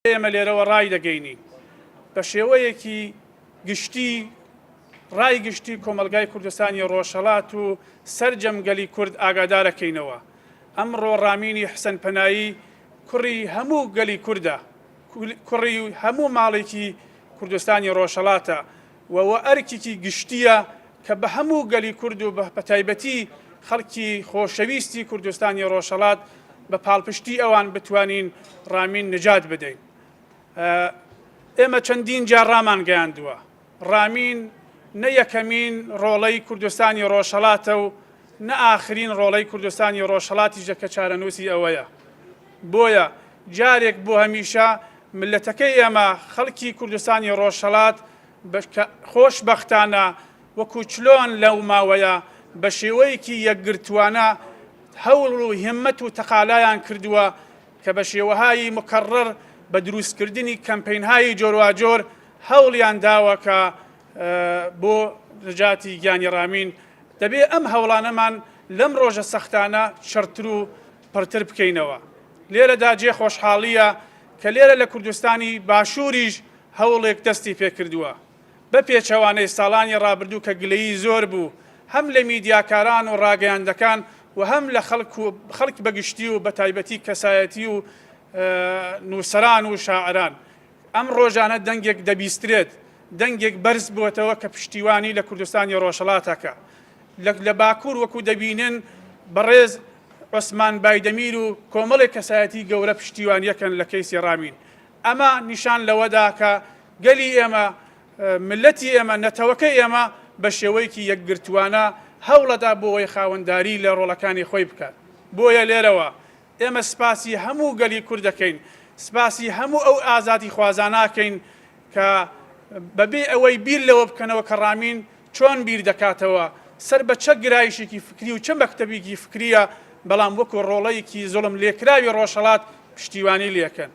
ئێمە لێرەوە ڕایدەگەینین بە شێوەیەکی گشتی ڕای گشتی کۆمەڵگای کوردستانی ڕۆژهەڵات و سەرجەم گەلی کورد ئاگادارەکەینەوە ئەمڕۆ ڕامینی حسەن پەنایی کوڕی هەموو گەلی کوردە کوڕی هەموو ماڵێکی کوردستانی ڕۆژهەڵاتە و وە ئەرکێکی گشتییە کە بە هەموو گەلی کورد و بە تایبەتی خەڵکی خۆشەویستی کوردستانی ڕۆژهەڵات بە پاڵپشتی ئەوان بتوانین ڕامین نجات بدەین. ئێمە چەندین جار ڕامانگەیاندووە ڕامین نە یەکەمین ڕۆڵەی کوردستانی ڕۆژهەڵاتە و نە ئاخرین ڕۆڵەی کوردستانی ڕۆژهەڵاتیشە کە چارەنووسی ئەوەیە. بۆیە جارێک بۆ هەمیشە مللەتەکەی ئێمە خەڵکی کوردستانی ڕۆژهەڵات کە خۆشبەختانە وەکو چلۆن لەو ماوەیە بە شێوەیەکی یەکگرتووانە هەوڵ و هیممەت و تەقالایان کردووە کە بە شێوەهایی مکەڕڕ بە دروستکردنی کەمپەینهایی جۆرواجۆر هەوڵیان داوە کە بۆ نەجاتی گیانی ڕامین دەبێ ئەم هەوڵانەمان لەم ڕۆژە سەختانە چڕتر و پڕتر بکەینەوە. لێرەدا جێ خۆشحاڵییە کە لێرە لە کوردستانی باشووریش هەوڵێک دەستی پێکردووە. بە پێچەوانەی ساڵانی ڕابردوو کە گلەیی زۆر بوو هەم لە میدیاکاران و ڕاگەیاندەکان و هەم لە خەڵک و خەڵک بە گشتی و بە تایبەتی کەسایەتی و نووسەران و شاعران ئەم ڕۆژانە دەنگێک دەبیسترێت، دەنگێک بەرز بووەتەوە کە پشتیوانی لە کوردستانی ڕۆژهەڵاتەکە. لە باکوور وەکو دەبینن بەڕێز عوسمان بایدەمیر و کۆمەڵێک کەسایەتی گەورە پشتیوانیەکەن لە کەیسی ڕامین. ئەمە نیشان لەوەدا کە گەلی ئێمە، مللەتی ئێمە، نەتەوەکەی ئێمە بە شێوەیەکی یەکگرتووانە هەوڵەدا بۆ ئەوەی خاوەنداری لە ڕۆڵەکانی خۆی بکات. بۆیە لێرەوە ئێمە سپاسی هەموو گەلی کورد دەکەین، سپاسی هەموو ئەو ئازادیخوازانەکەین کە بەبێ ئەوەی بیر لەوە بکەنەوە کە ڕامین چۆن بیر دەکاتەوە، سەر بە چە گرایشێکی فکری و چە مەکتەبێکی فکرییە، بەڵام وەکو ڕۆڵەیەکی زوڵم لێکراوی ڕۆژهەڵات پشتیوانی لێکەن.